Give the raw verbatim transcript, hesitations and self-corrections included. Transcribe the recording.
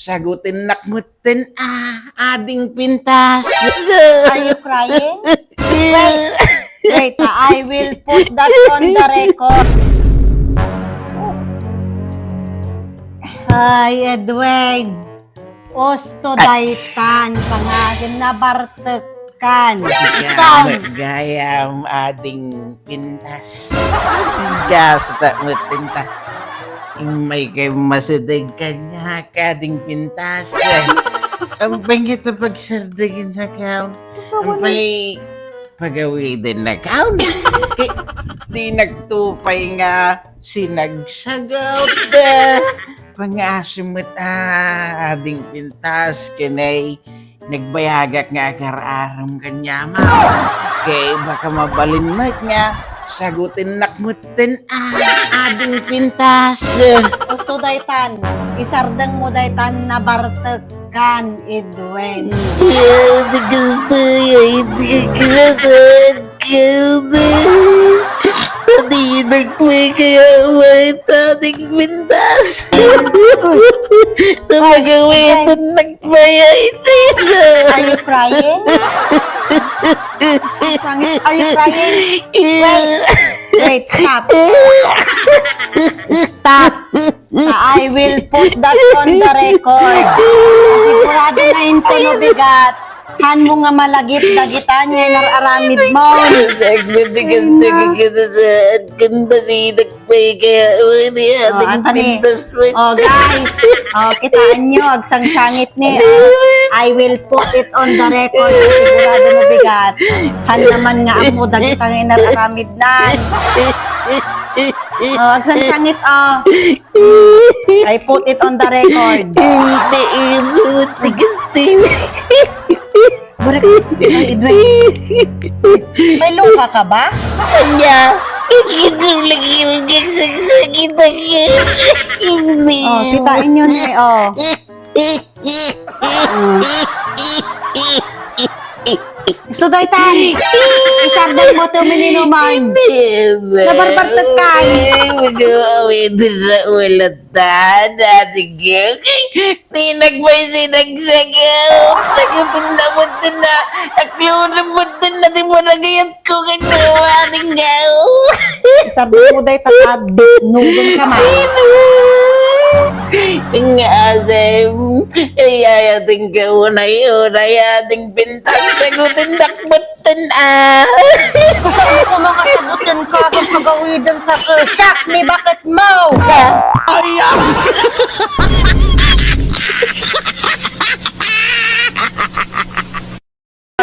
Sagutennak metten a, ading pintas. Are you crying? Wait, wait, ah, I will put that on the record. Ay, Edwin. Usto daytan, pangaasim, nabartekkan. Usto. Gayam, ading pintas. Gasta metten ta. Immay kay masideg kaniak, ading pintas. Ampay nga ita pagsardengennakon. Ampay pagawidennakon. Kay dinak tupay nga sinagsagut. Pangaasim met a, ading pintas, ken ay nagbayagak nga agar-aram kaniam. Kay baka mabalin met nga sagutennak metten a, ading pintas. Usto daytan, isardengmo daytan, nabartekkan, Edwin. Ay, di gusto, ay, di gusto. Kami, pati nagpay kaya may tating pintas. Ay, Tamagawitan ay. Nagpayay nila. Are you crying? Sang-, are you crying? Wait. Wait, stop. Stop. I will put that on the record. Sigurado nga intono bigat. Hanmo nga malagip dagitan nga inar-aramidmo. Sagmatigas na kikita sa kun basinak pay kaya wani Oh, ating atani. Pintas mo. Oh, guys. Oh, kitaenyo, agsangsangit ni. Oh, I will put it on the record. Sigurado nga bigat. Han naman nga ammo, dagita nga inar-aramidnan. Oh, agsangsangit, oh. I put it on the record. Hindi, hindi, tigas, tigas. Burek, ay, Edwin. May luha ka ba? Anya, ikidulog yung sagsakit ako. Oh, kitaenyo ni, oh. So, daytan, isardengmo ti umininuman. Nabarbartekkan. Mag-awid na ulit. Tan, Ate Geng, ti nagpay sinagsagaw. Sagutennak metten a, aklona metten a ti panagayatko kenka, Ate Geng. Isardengmo dayta, ta disnudenka man. Nga asem, iyayatenka unay-unay, ading pintas, sagutennak metten a. Kasano ko mga sagutenka, ken pagawidenka, ket siak ni baketmo. Ay, ah.